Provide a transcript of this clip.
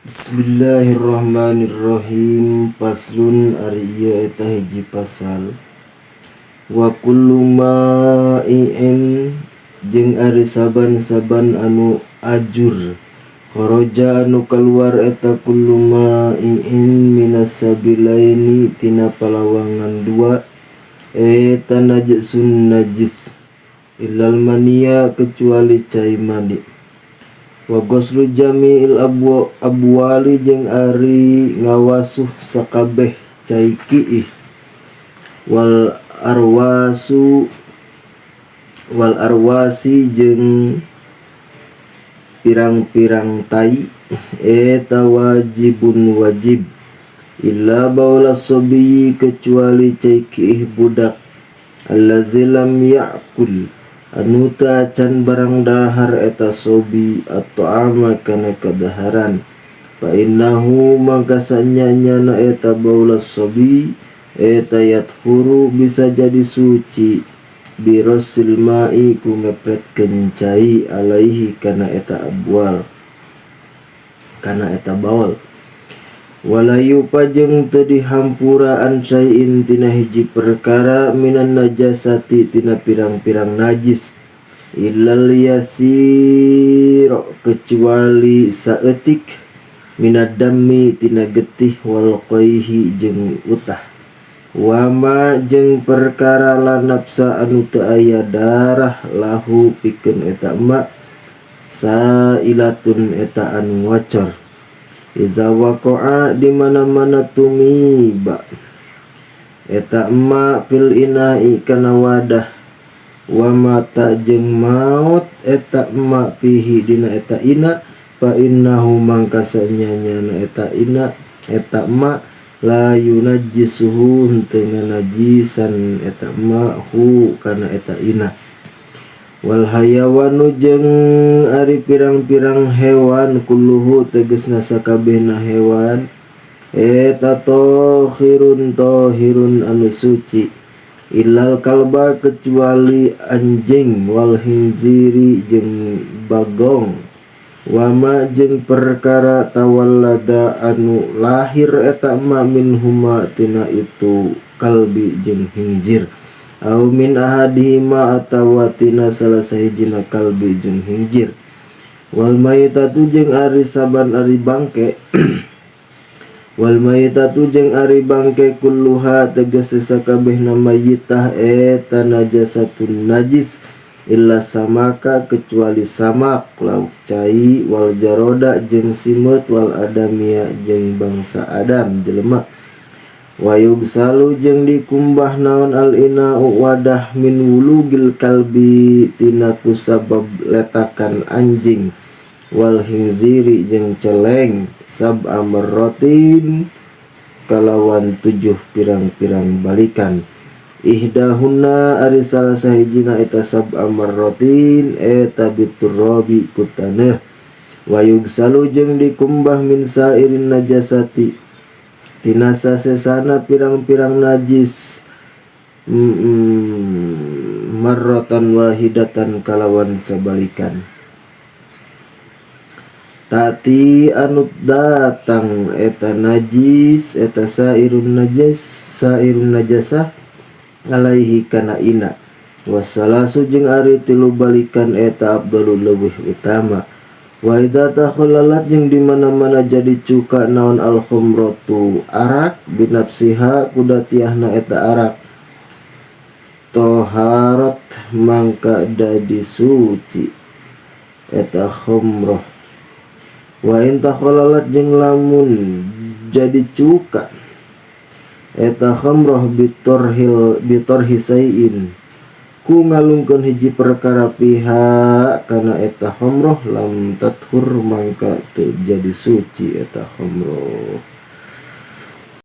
Bismillahirrahmanirrahim. Faslun ari ieu eta hiji pasal. Wa kullu ma'i'in jeung ari saban-saban anu ajur. Kharaja anu kaluar eta kullu ma'i'in minas sabilaini tina palawangan dua eta najsun najis illal maniya kecuali cai mani. Wa ghuslu jami'il abwali jeung ari ngawasuh sakabeh cai kiih wal arwasu wal arwasi jeung pirang-pirang tai eta wajibun wajib illa baula sobi kecuali cai kiih budak allazi lam ya'kul anu teu acan barang dahar eta sobi at-ta'ama kana kadaharan fa innahu mangka sanyanyana eta baula sobi eta yathuru bisa jadi suci birasil ma'i ku ngepretkeun cai alaihi kana eta abwal kana eta baol. Wala yu'fa jeung teu dihampura an syai'in tina hiji perkara minan najasati tina pirang-pirang najis illal yasira kecuali saeutik minad dammi tina getih wal qaihi jeung utah wama jeung perkara la nafsa anu teu aya darah lahu pikeun eta ma sailatun eta anu ngocor. Iza waqa'a di mana-mana tumiba eta ma fil ina'i kana wadah wa mata jeung maot eta ma fihi dina eta ina fa innahu mangka sanyanyana eta ina eta ma la yunajjisuhu henteu nganajisan eta ma hu kana eta ina. Wal hayawanu jeung ari pirang-pirang hewan kulluhu tegesna sakabehna hewan eta tahirun tahirun anu suci illal kalba kecuali anjing wal khinziri jeung bagong wama jeung perkara tawallada anu lahir eta ma minhuma tina itu kalbi jeung khinzir au min ahadihima atawa tina salah sahijina kalbi jeung khinzir wal maitatu jeung ari saban ari bangke wal maitatu jeung ari bangke kulluha tegese sakabehna mayitah eta najasatun najis illa samaka kecuali samak lauk cai wal jaroda jeung simeut wal adamia jeung bangsa Adam jelema. Wa yugsalu jeung dikumbah naon al ina'u wadah min wulugil kalbi tina kusabab letakan anjing wal khinziri jeung celeng sab'a marratin kalawan 7 pirang-pirang balikan ihdahunna ari salah sahijina eta sab'a marratin eta biturabi ku taneuh wa yugsalu jeung dikumbah min sairin najasati tina sasesana pirang-pirang najis marratan wahidatan kalawan sabalikan tati anu datang eta najis eta sairun najis sairun najasah alaihi kana ina wassalasu jeung ari 3 balikan eta afdalul leuwih utama. Wa idza takhallalat jeung di mana-mana jadi cuka naon al khamratu arak binafsiha kudatiahna eta arak toharat mangka dadi suci eta khamrah. Wa in takhallalat jeung lamun jadi cuka eta khamrah bitorhil bitorhisaiin ku ngalungkeun hiji perkara pihak kana eta khamroh lam tathur mangka teu jadi suci eta khamroh.